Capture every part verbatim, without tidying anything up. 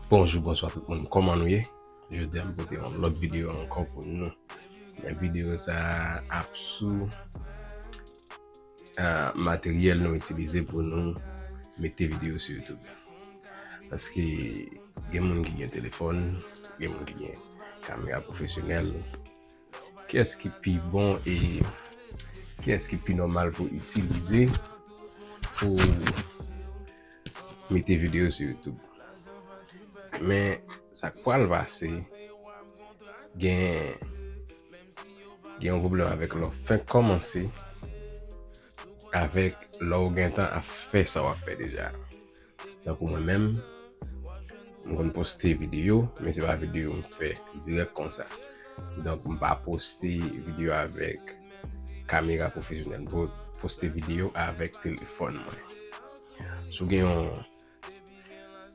Bonjou, bonswa tout moun, kòman nou ye? Jodi a m pote yon lòt videyo ankò pou nou. Men videyo sa a ap sou ah, materyèl nou itilize pou nou mete videyo sou YouTube. Paske gen moun ki gen telefòn, gen moun ki gen kamera pwofesyonèl. Kiyès ki pi bon e kiyès ki pi nòmal pou itilize pou mete videyo sou YouTube? Men sa k pral pase, gen gen yon pwoblèm avèk lè w fenk kòmanse, avèk lè w gentan ap fè sa w ap fè deja. Tankou mwen menm, m konn poste videyo, men se pa videyo m fè dirèk konsa. Donk, m pa poste videyo avèk kamera pwofesyonèl, m po- poste videyo avèk telefòn mwen. Si w gen yon,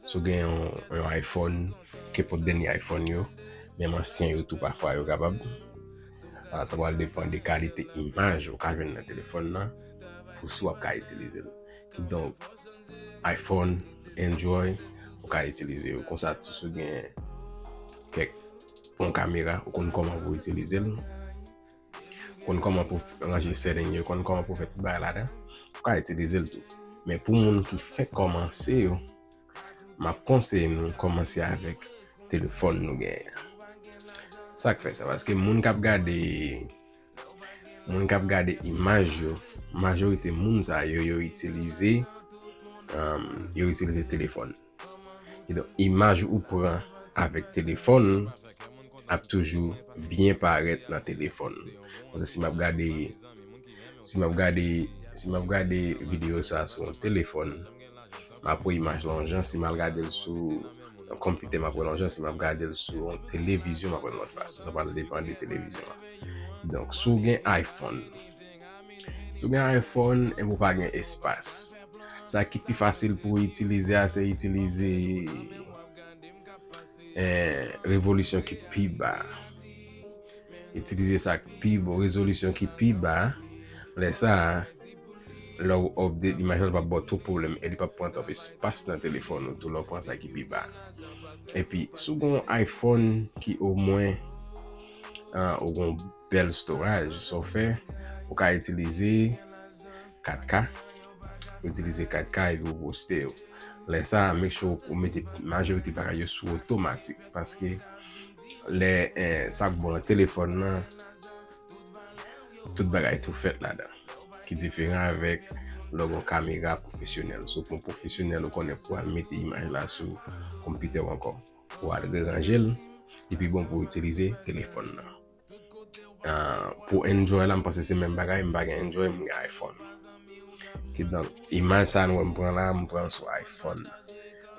si w gen yon, yon iPhone, kenpòt dènye iPhone yo, menm ansyen yo tou pafwa yo kapab. Ah, sa pral depann de kalite imaj ou ka jwenn nan telefòn nan pou si w ap ka itilize l. Kidonk, iPhone, Android, ou ka itilize yo. Konsa tou, si w gen kèk bon kamera, ou konn kòman pou itilize l, ou konn kòman pou ranje setting yo, ou konn kòman pou fè tout bagay ladan, ou ka itilize l tou. Men pou moun ki fenk kòmanse yo, m ap konseye nou kòmanse avèk telefòn nou genyen an. Sa k fè sa? Paske moun k ap gade moun k ap gade imaj yo, majorite moun sa yo, yo itilize, um, yo itilize telefòn. Kidonk, imaj ou pran avèk telefòn ap toujou byen parèt nan telefòn. Paske si m ap gade, si m ap gade, si m ap gade videyo sa sou yon telefòn, m ap wè imaj la yon jan, si m al gade l sou yon konpitè, m ap wè l yon jan, si m ap gade l sou yon televizyon, m ap wè l yon lòt fason. Sa pral depann de televizyon an. Donk, si w gen iPhone, si w gen iPhone, epi w pa gen espas, sa ki pi fasil pou w itilize a, se itilize eh, rezolisyon ki pi ba. Itilize sa k pi bon, rezolisyon ki pi ba. Lè sa a, lè w update imaj la, l p ap ba w twòp pwoblèm e li p ap pran twòp espas nan telefòn ou tou lè w pran sa ki pi ba. Epi, si w gen yon iPhone ki omwen, ah, ou gen yon bèl storage, sa w fè, ou ka itilize kat K, ou itilize kat K epi ou poste yo. Lè sa a, make sure ou mete majorite bagay yo sou otomatik, paske lè, eh, sa k bon nan telefòn nan, tout bagay tou fèt ladan. Ki diferan avèk lè w gen yon kamera pwofesyonèl. Si w pran pwofesyonèl, ou konnen pou al mete imaj la sou konpitè w ankò. Pou al reranje l, li pi bon pou w itilize telefòn nan. Ah, pou Android la, m panse se menm bagay, m pa gen Android, m gen iPhone. Kidonk, imaj sa nou wè m pran la, m pran l sou iPhone.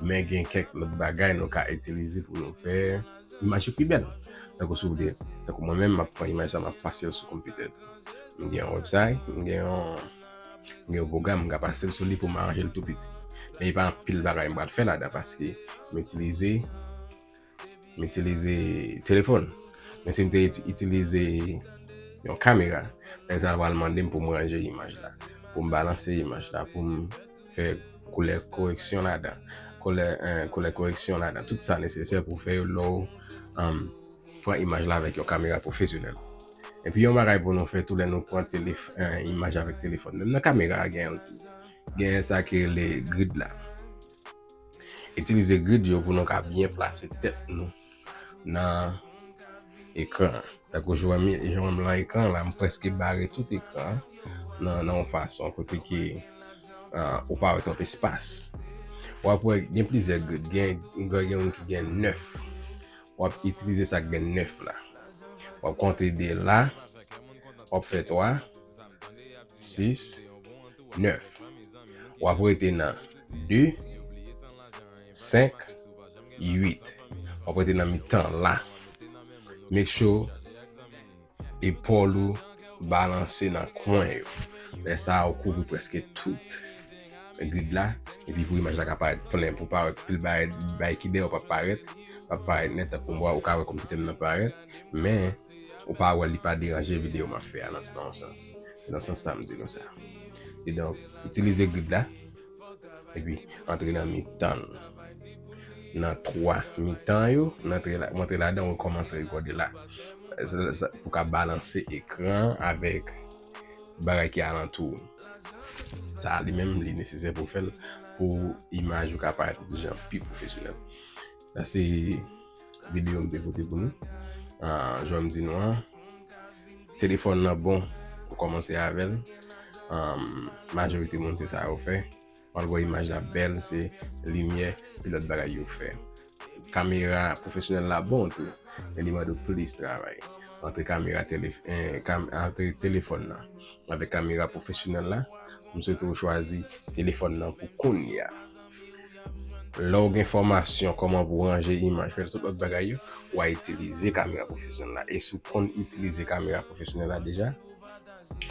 Men gen kèk lòt bagay nou ka itilize pou nou fè imaj yo pi bèl. Tankou si w vle, tankou mwen menm, m ap pran imaj sa, m ap pase l sou konpitè tou. M gen yon website, m gen yon, m gen yon pwogram, m ka pase l sou li pou m aranje l tou piti. Men e pa anpil bagay m pral fè ladan paske m itilize m itilize telefòn. Men si m te iti- itilize yon kamera, lè sa l pral mande m pou m ranje imaj la, pou m balanse imaj la, pou m fè koulè koreksyon ladan, koulè, eh, koulè koreksyon ladan, tout sa nesesè pou fè yo lè w, um, pran imaj la avèk yon kamera pwofesyonèl. Epi yon bagay pou nou fè tou lè nou pran telef- eh, imaj avèk telefòn, menm nan kamera a gen l tou. Gen sa ki rele grid la. Itilize grid yo pou nou ka byen plase tèt nou nan ekran an. Tankou jan w wè m, jan w wè m lan ekran an la, m prèske bare tout ekran an nan, nan yon fason kote ke, ah, ou pa wè twòp espas. W ap wè gen plizyè grid, gen, gen, gen youn ki gen nèf. W ap itilize sa k gen nèf la. W ap konte de la, w ap fè twa, sis, nèf. W ap rete nan de, senk, uit. W ap rete nan mitan la. Make sure epòl ou balanse nan kwen yo. Lè sa a, ou kouvri prèske tout grid la. Epi pou imaj la ka parèt plen, pou pa wè pil bagay, bagay ki dèyè w p ap parèt, p ap parèt nèt, tankou m wè ou ka wè konpitè m nan parèt, men ou pa wè li pa deranje videyo m ap fè a nan, nan yon sans. Se nan sans sa m di nou sa. Kidonk, itilize grid la, epi antre nan mitan l. nan twa mitan yo, m antre la, m antre ladan, ou kòmanse rekòde la. Sa, sa, pou ka balanse ekran avèk bagay ki alantou. Sa li menm, li nesesè pou fè l, pou imaj ou ka parèt yon jan pi pwofesyonèl. Sa se videyo m te pote pou nou. Ah, jan m di nou an, telefòn nan bon, ou kòmanse avè l. Ah, majorite moun se sa yo fè. Ou al wè imaj la bèl, se limyè, pi lòt bagay yo fè. Kamera pwofesyonèl la bon tou, men li mande w plis travay. Antre kamera tele, eh, kam, antre telefòn nan avèk kamera pwofesyonèl la, m swete w chwazi telefòn nan pou kounye a. Lè w gen fòmasyon kòman pou ranje imaj, fè tout lòt bagay yo, w a itilize kamera pwofesyonèl la. E si w konn itilize kamera pwofesyonèl la deja,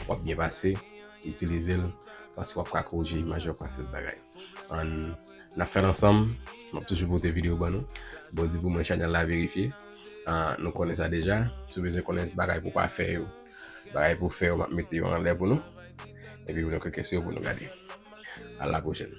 w ap byen pase, itilize l, paske w ap ka korije imaj yo, w ap ka fè tout bagay. Ann, n ap fè l ansanm, m ap toujou pote videyo ban nou. Bon, di pou mwen chanèl la verifye. Ah, nou konnen sa deja. Si w bezwen konnen bagay pou w pa fè yo, bagay pou w fè yo, m ap mete yo anlè pou nou. Epi pou nou klike sou yo pou nou gade. A la pwochèn.